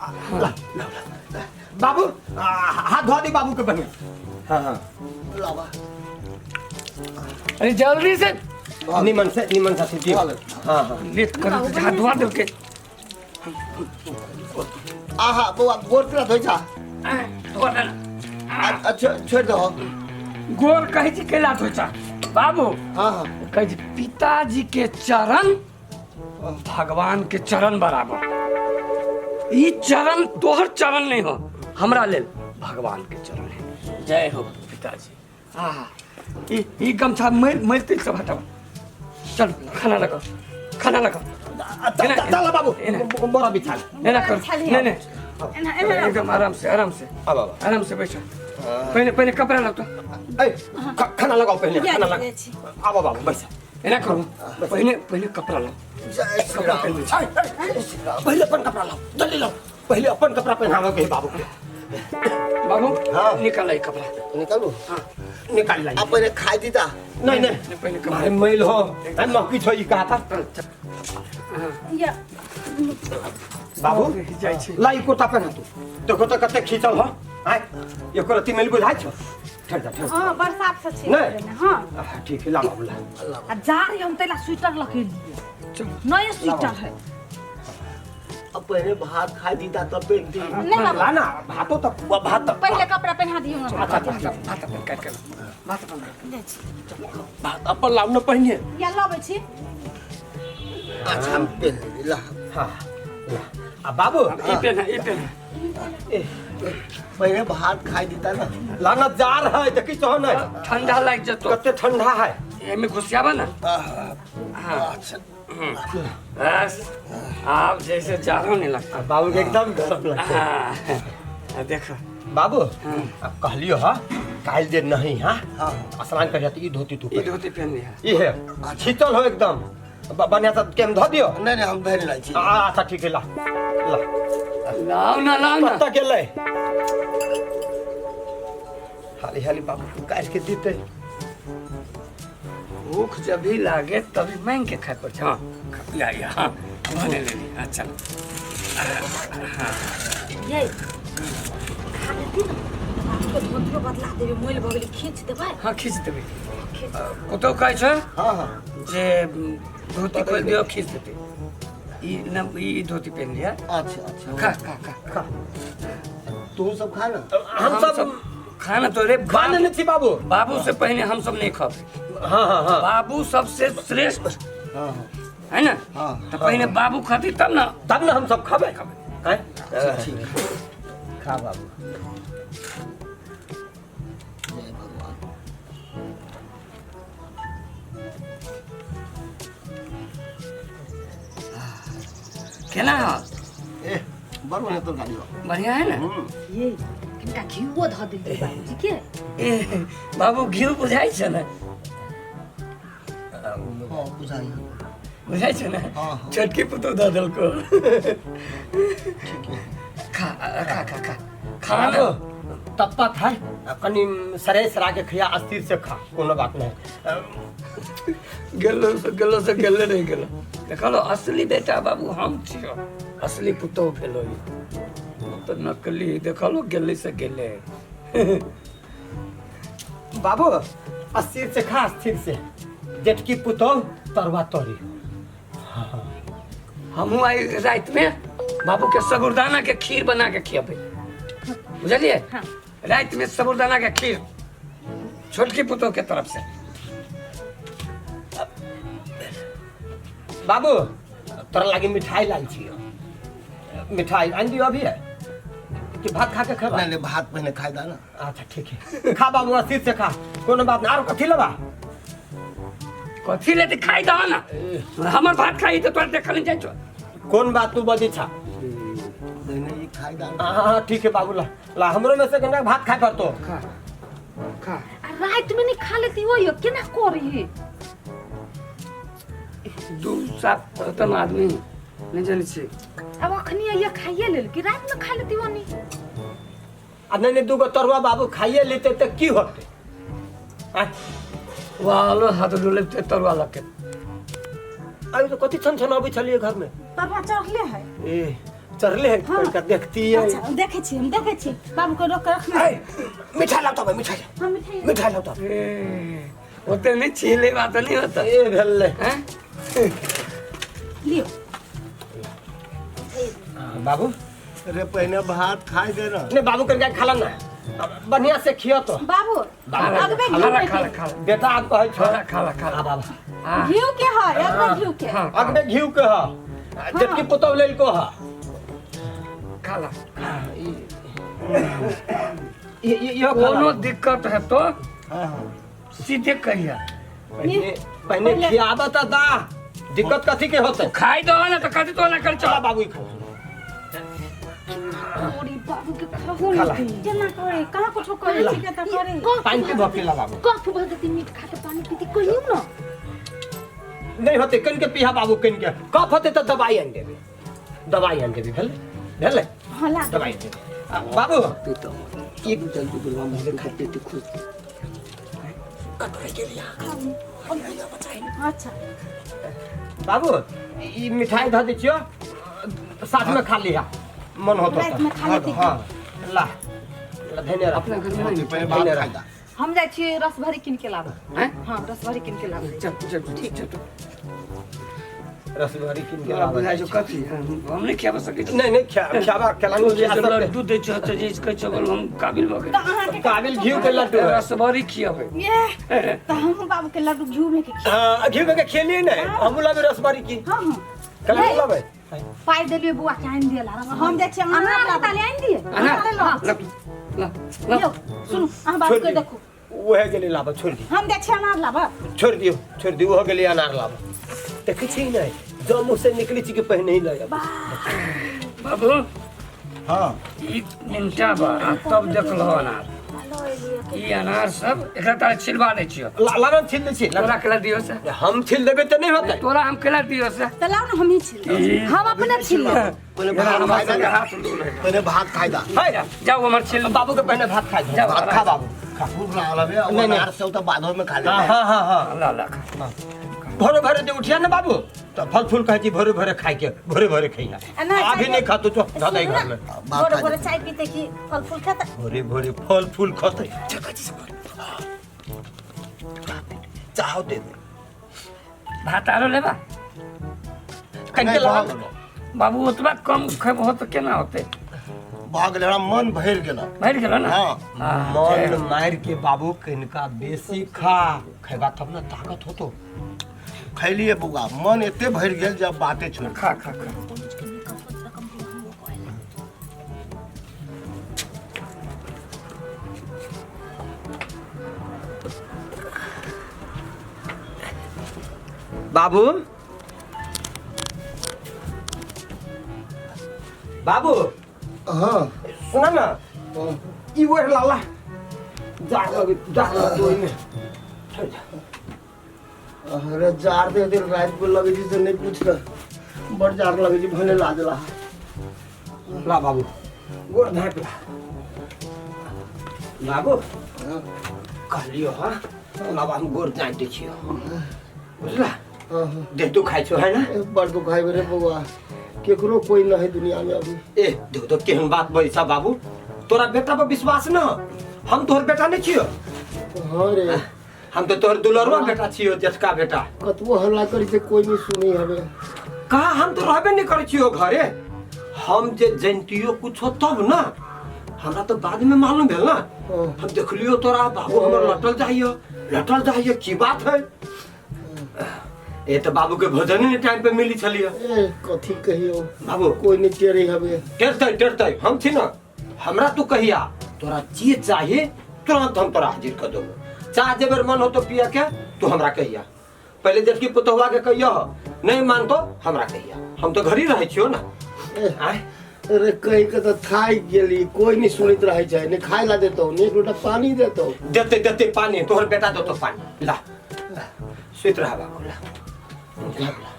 ला, ला, ला। बाबू हाथ धो दी बाबू के बढ़िया। हाँ हाँ, लावा। अरे जल्दी से। निमन से, निमन से जी। हाँ हाँ, लेट कर हाथ धोआ दे के। आहा बौआ, गोर केना धोइ छा? धोआ दे ना। अच्छा, छोड़ि दहो। गोर कहै छी केला धोइ छा बाबू? हाँ हाँ। कहै छी पिताजी के चरण भगवान के चरण बराबर। ई चरण तोहर चरण नहीं हो, हमरा लेल भगवान के चरण है। जय हो पिताजी। आहा, ई ई गमछा मैल मैल तेल सब हटाओ। चल खाना लगाओ, खाना लगाओ। चल बाबू, बोरा बिछा। एना कर। नहीं नहीं, एना एना। एकदम आराम से, आराम से। अब अब आराम से बैठो। पहले पहले कपड़ा लाओ तो। ए, खाना लगाओ पहले। या, खाना या, लगाओ। आबो बाबू, बैठ। एना करो, पहले पहले कपड़ा लाओ। जय श्री कपड़ा राम। पहन ले। पहले अपन कपड़ा लाओ, जल्दी लाओ। पहले अपन कपड़ा पहनावे के है बाबू के। बाबू। हाँ। निकाल ई कपड़ा। निकालू? निकाल लाई। आ पहिले खाइ दीता। नहीं नहीं, नहीं, पहले कपड़ा। मारे मैल हो, अरे मक्की छो ई कहा था। चल चल। या। बाबू। जाइ छी। लाई कुर्ता पहना तू। देखो तो कते खींचल हो। आय, एको रत्ती मैल बुझाइ छो? ठहर जा, ठहर जा। हाँ, बड़ साफ से छै। नहीं। हाँ। ठीक है, ला बाबू ला। आ जा रही हम तैला स्वेटर लके लिए। चल। नए स्वेटर है। अब पहिले भात खाइ दीता तब पेंटी। नहीं बाबू। ला ना भातो तक, भात तक। पहले कपड़ा पहना दियो ना। अच्छा अच्छा अच्छा। भात अपन काट के भात अपन काट। जाइ छी। भात अपन लाउ न पहिने। या लबै छी। अच्छा, हम पेन लेली, ला। हाँ, ला। आ बाबू। ई पेन है, ई पेन है। पहिले भात खाइ दीता ना। लाना जार है, देखी तो नहीं। ठंडा लाग जतो। कते ठंडा है। एमे घुसियाबा ना। हाँ। अच्छा। बस आप जैसे जाड़ो नहीं लगता। बाबू के एकदम गरम लगता है। हाँ, देखो। बाबू, अब कहलियो हा काल जे नहीं। हाँ। हाँ। स्नान कर जाती, ई धोती तू ई धोती पहन लिया। ई है खींचल हो एकदम, बढ़िया से केम धो दियो। नहीं नहीं, हम धरि लै छी। अच्छा ठीक है, ला ला। लाओ ना, लाओ ना। कत्ता गेलै? हाली हाली बाबू काट के दीते। भूख जब भी लागे तभी मांग के खाए पड़े। हाँ या या, हाँ भने ले ली। हाँ चल। ये खा लेती ना, बाबू के धोतियो बदला देबै, मोइल भऽ गेलै, खींच देबै। हाँ, खींच देबै। खींच। पुतहु कहै छै हाँ हाँ। जे धोती खोलि दियौ, खींच देतै। ई न ई धोती पहन लिया। अच्छा अच्छा। खा खा खा खा। तू सब खा ना। हम सब खाना तो रे खा लेने छी बाबू। बाबू से पहले हम सब नहीं खाबे। हाँ हाँ हाँ। बाबू सबसे श्रेष्ठ हाँ हाँ है ना? हाँ। तो पहले बाबू खाती तब ना। तब ना हम सब खाबे। हैं? ठीक, खा बाबू। जय भगवान। केना हो? ए, बड़ बढ़िया तरकारी हो। बढ़िया है ना? ये कनिका घिउओ धऽ देलियै बाबूजी के। ए बाबू, घी बुझाइ छै ने? हाँ, बुझाइए। बुझाइ छै ने? हाँ, हाँ। छोटकी पुतोह दऽ देलको। ठीक है। खा खा खा खा खा ना। बाबू, तप्पा खाए, कनी सरे सरा के खिया, अस्थिर से खा, कोनो बात नहीं। गेलो से गेलो से गेले नहीं गेलो। देखलो, असली बेटा बाबू हम छियो, असली पुतोह भेलो ई। हम तऽ नकली देखलो, गेले से गेले। बाबू, अस्थिर से खा, अस्थिर से। जेठकी पुतोह तरुआ तरी। हमहूँ आइ रातिमे बाबू के साबूदाना के खीर बना के खियेबै, बुझलियै? हाँ। रातिमे साबूदाना के खीर छोटकी पुतोह के तरफ से। बाबू, तोरा लागी मिठाई लाल छियो, मिठाई आनि दियो अभी कि भात खा के खेबा? नहीं नहीं, भात पहले खाइ दा ना। अच्छा ठीक है, खा बाबू, अस्थिर से खा, कोनो बात नहीं। आरो कथी लेबा? कथी ले खाइ दह ना, हमर भात खाइ तऽ तोरा देखल नहि जाइ छौ। कोन बात तू बजै छा? नहीं नहीं, ई खाइ दा ना। हाँ हाँ ठीक है बाबू, ला ला, हमरो में से कनिका भात खाए पड़तो। खा खा। आ राति में नहीं खा लेती हो, यो केना करी? दू सात खतम आदमी नहि जानै छी। अब अखनी ये खाइए लेल कि राति में खा लेती हो नहीं? आ नहीं नहीं, दूगो तरुआ बाबू खाइए लेते तऽ की होते? आय। वालो हाथ डोलेते तरुआ लके। अरे तो कथी छन छन अबै छलियै घर में? तरुआ चढ़ले है। ए, चढ़ले है हाँ। कनिका देखती है। अच्छा, देखै छी, हम देखै छी। बाबू के रोक के रखना। ए, मिठाई लाउ तब, मिठाई। हम मिठाई। मिठाई लाउ तब। ए, ओते नहीं छीले बात नहीं होता। ए भेलै। हैं? लियो। हाँ, बाबू। अरे पहले भात खाए दे ना। नहीं बाबू, कनिका खाला ना, बढ़िया से खियो तो। बाबू, बाबू, अगबे खाला घिउ खाला के। खाला। बेटा आब कहै छौ। खाला खाला खाला। आ बाबा। हाँ। घिउ के है, अगबे घिउ के। हाँ, अगबे घिउ के ह, जबकि पुतहु लेल को ह। खाला। इहो खाला। कोनो दिक्कत है तो हाँ हाँ। सीधे कहिया। पहिने पहिने खियाबऽ तऽ दा, दिक्कत कथी के होतै? खाई दो ना तो कथी तो ना कर चला चला। बाबू, ई खा। अरे बाबू के खाहो। खाला। नहीं केना करे, कहाँ कुछो करे छी के त करे। पानि पीबऽ के ला बाबू। कफ भऽ जेतै, मीठ खा के पानी पीते कहियौ न। नहीं होतै, कनिके पीहा बाबू, कनिके। कफ होतै तऽ दवाइ आनि देबै, दवाइ आनि देबै। भेलै भेलै। हाँ, ला। दवाइ आनि देबै। आ, बाबू, एक जल्दी बुलवा मुझे, खाते थे खुद। कटोरे के लिया। अच्छा। बाबू, ई मिठाई धऽ दै छियौ, साथ में खा लिहा, मन होतो। राति में खा लेती। हाँ, ला ला, धन्य रह। अपना घर में नहीं। पहले भात खाए दा। हम जाइ छी रसभरी कीन के लाबऽ। हैं? हाँ, रसभरी कीन के लाबऽ। चल चल, ठीक छै तो। रसभरी कीन के तोरा लाबऽ। बुझाइ छौ कथी? हम नहीं खियाबऽ सकै छी। नहीं नहीं, खियाबा केला तो जे खिया सकते। लड्डू दै छौ तऽ जे कहै छौ हम काबिल भऽ तऽ गेल। अहाँके काबिल घी के लड्डू है। रसभरी खियेबै। ये तऽ हम बाबू के लड्डू घिउ में के खिया। हाँ, घी में के खेलिए नहीं, हम लाबे रसभरी की। हाँ हाँ। कल हम लाबे। पाइ देलियै बौआ के, आनि दिअ हम जाइ छी अनार अनार लाबऽ। ताले आनि दिअ। अनार हाँ। ल ल ल। लियौ, सुनू, अहाँ बाबू छोड़ के दियौ। देखू। उहे गेलै लाबऽ, छोड़ दियौ। हम जाइ छी अनार लाबऽ। छोड़ दियौ, छोड़ दियौ, उहो गेलै अनार लाबऽ। देखै छी नहि, जँ मुँह से निकलै छी कि पहिने ही लऽ आबै। बाबू। हाँ। ई मिनटा बा आ तब देखलहो अनार, ई अनार सब एकरा तारे छिलवा दै छियौ। लाबऽ, हम छील दै छी। तोरा केला दियौ से? हम छील देबै तऽ नहि होतै। तोरा हम केला दियौ से? तऽ लाउ ने, हमही छी। हम अपने छिल लेब। पहले भात हमरा खाए दा सबके ना। हाथ दूर है। पहले भात खाए दा। है। जाउ हमर छिल। बाबू के पहिने भात खा। जाउ। भात खा बाबू, खा। भूख लागल हबे। नहीं, नहीं। अनार से तो बादो में खा ले। हाँ हाँ हाँ हाँ। ला ला, खा। भोरे भोरे जे उठिया ने बाबू, तऽ फल फूल कहै छी भोरे भोरे खाइ के, भोरे भोरे खइहा। आ नहि, अभी चाय नहीं खातो तो दादा सुनू घर ने, में भात भोरे खा। भोरे चाय पीते कि फल फूल खेतै? भोरे भोरे फल फूल खतै। चाहो दे दे। भात आरो लेबा? कनिके नहीं, लाबऽ। भऽ गेलो। बाबू, ओतबा कम खेबहो तऽ केना होतै? भऽ गेलै, हमरा मन भरि गेल। भरि गेलो ने? हाँ। हाँ। मन मारि के बाबू, कनिका बेसी खा, खैबा तब ने ताकत होतो। खैलिए बौआ, मन एते भरि गेल जब बाते छोड़। खा खा खा। बाबू, बाबू। हाँ। सुन न, ई ओढ़ लाला, जाड़ लगे, जाड़ लगे ओहिमे। अरे जार दे दे, रात को लगे छी से नहीं पूछ ल, बड़ जार लगे छी, भने लाजला। ला बाबू, गोड़ झाँप ला बाबू। कहलियो हाँ, लाबा, हम गोड़ झाँप दै छियो, बुझला? हाँ। देह दुखाइ छौ, है ना? बड़ दुखाइ रे बौआ, केकरो कोई न है दुनिया में अभी। ए, देखो तो, केहन बात बैसा बाबू, तोरा बेटा पर विश्वास न? हम तोहर बेटा नहीं छियो? हाँ रे। हम तो तोहर दुलरुआ बेटा छियो, जेठका बेटा। कतबो हल्ला करी से कोई नहीं सुनी हवे। कहा, हम तो रहबे नहीं करै छियो घरे। हम जे जनितियो कुछो तब ना, हमरा तो बाद में मालूम भेल ना। हाँ। हम देखलियो तोरा बाबू हमर लटल जाइयो, लटल जाइयो, की बात है? ए तो बाबू के भोजन ही नहीं टाइम पे मिली छलियो। ए, कथी कहियो। बाबू। कोई नहीं टेरे हवे। टेरतै, टेरतै, हम छी ना। हमरा तू कहिया, तोरा चीज चाहिए तुरंत हम तोरा हाजिर कर देबो। चाह जे बेर मन हो तो पिया के तू हमरा कहिया। पहले जबकि पुतहुआ के कहियो, नहीं मानतो हमरा कहिया, हम तो घर ही रहै छियो ना। ए, आय। अरे कही के तो थाकि गेली, कोई नहीं सुनैत रहै छै, ने खाय ला देतौ ने एक लोटा पानी देतौ। देते, देते पानी, तोहर बेटा देतो पानी। ला, सुति रह बाबू, ला ला, ला।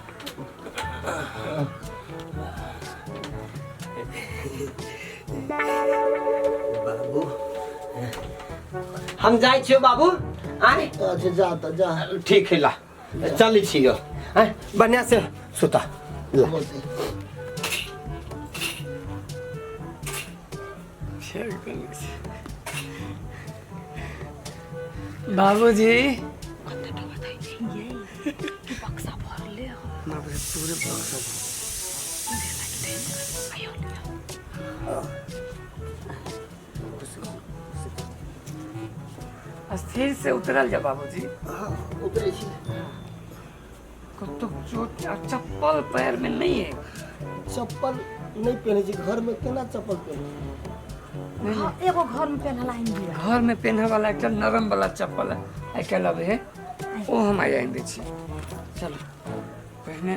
बाबू, हम जाइ छियो बाबू, आय। अच्छा, जा त जा। ठीक है, ला, चलै छियो। आय, बढ़िया से सुता ला। होतै। छै एकदम नीक छै। बाबूजी कते टका दै छियै कि बक्सा भरले हो बाबूजी पूरे बक्सा आयो लियो। स्थिर से उतरल जा बाबूजी। हाँ उतरे छी। कतौ चोट आ चप्पल पैर में नहीं है। चप्पल नहीं पहने छी, घर में केना चप्पल पहने? हाँ, एगो घर में पहनला आनि दिअ। घर में पहने वाला एकटा नरम वाला चप्पल है, आइ काल्हि अबै है, ओ हम आइ आनि दै छी। चलो पहिने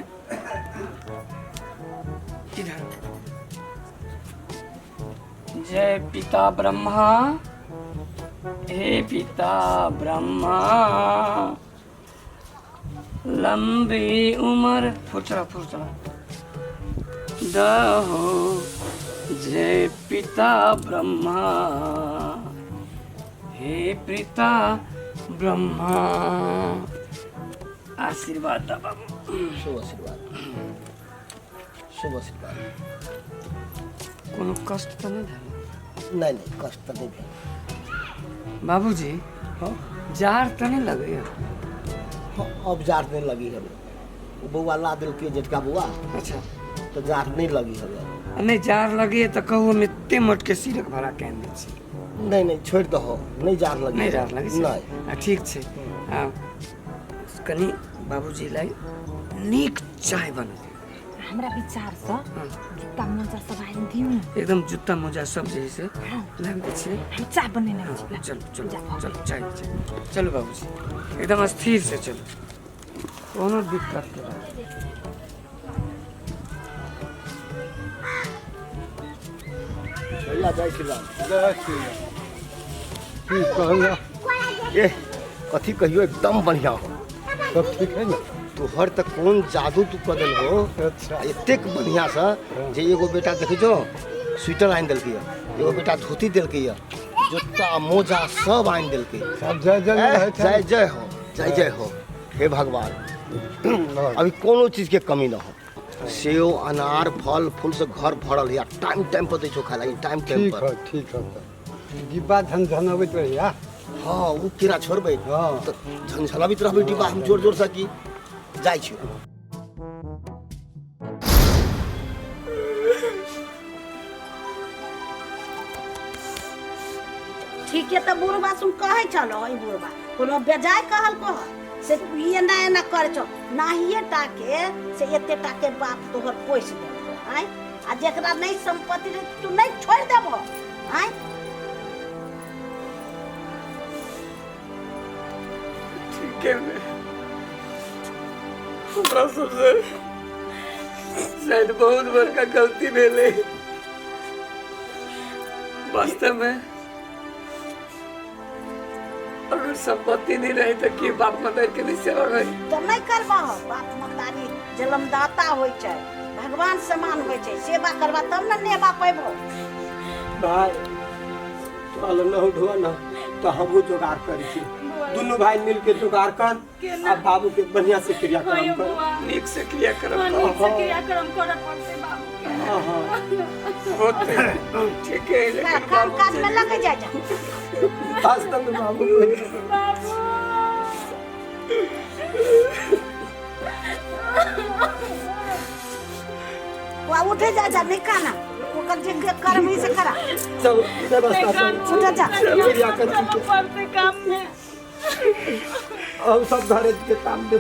इधर। जय पिता ब्रह्मा, हे पिता ब्रह्मा, लंबी उम्र फुर्चड़ा फुर्चड़ा दहो। जय पिता ब्रह्मा, हे पिता ब्रह्मा, आशीर्वाद दा बाबू। शुभ आशीर्वाद, शुभ आशीर्वाद। कोनो कष्ट तऽ नहि भेल? नहीं नहीं, कष्ट तऽ नहीं भेल। बाबूजी हाँ जार तऽ नहि लगैया? हाँ, अब जाड़ नहीं लगी हवे। ओ बौआ ला देलकै जेठका बौआ। अच्छा। तऽ जाड़ नहीं लगी हवे। आ नहि जार लगैया तऽ कहू, हम एते मोटके सीरक भरा के आनि दै छी। नहीं नहीं, छोड़ि दहो, नहीं जाड़ लगी। नहि जार लगै छै? नहीं। आ ठीक छै। आ कनि बाबूजी लाई नीक चाय बना दियौ। हमरा विचार से जुत्ता मोजा सब आनि दियौ ने। एकदम जुत्ता मोजा सब जे है से हाँ। लाबि दै छियै। हम चाय बनेने छी। ला। चलू चलू। जा। चलू चाय चाय। चलू बाबूजी, एकदम स्थिर से चलू, कोनो दिक्कत के बात नहीं। भैया जय श्री राम। जय श्री राम। की कहल? ए कथी कहियो, एकदम बढ़िया हो। सब ठीक है ने? तोहर तऽ कोन जादू तू कऽ देलहो। अच्छा। एतेक बढ़िया से जे एगो बेटा देखै छौ स्वेटर आनि देलकै, एगो बेटा धोती देलकै, जूता मोजा सब आनि देलकै। सब जय जय ए, रहै छै। जय जय हो, जय जय हो। हे भगवान, अभी कोनो चीज के कमी न हो। सेव अनार फल फूल से घर भरल है। टाइम टाइम पर दै छौ खाय लागी, टाइम टाइम ठीक पर। है ठीक है, तऽ डिब्बा झनझनबैत रहिया। हाँ, ओ कीड़ा छोड़बै हाँ। तऽ झनझनाबैत रहबै डिब्बा हम जोर जोर से की जाइ छियौ। ठीक है तऽ बुढ़बा सुन कहै छलो, ई बुढ़बा कोनो बेजाय कहल कह से एना एना करै छौ, नाहिए टाके से एते टाके बाप तोहर पोसि देलकौ। आँय, आ जेकरा नहि सम्पत्ति रहे तू नहि छोड़ि देबहो? आँय। ठीके में हमरा सबसे शायद बहुत बड़का गलती भेलै। वास्तव में अगर संपत्ति नहीं रही तो की बाप मदर के नहीं सेवा करी? तऽ नहि करबह? बाप महतारी जन्मदाता होइ छै, भगवान समान होइ छै। सेवा करबा तब ने नेबा पैबहो। भाई तोरा लग न ढोआ न तो हमहूँ जोगाड़ करै छी। दुनू भाई मिल के जोगाड़ कर आ बाबू के बढ़िया से क्रियाक्रम कर। नीक से क्रियाक्रम हाँ, कर। नीक से क्रियाक्रम करऽ पड़तै बाबू के। हाँ हाँ होते ठीक है, लेकिन काम बाबू काज में लगे जाय जा। वास्तव में बाबू बाबू वो उठे जा जा, नहीं काना ओकर जे करबही से करा। चल व्यवस्था सब उठे जा। क्रियाक्रम करऽ पड़तै काम में। हम सब घरे के काम।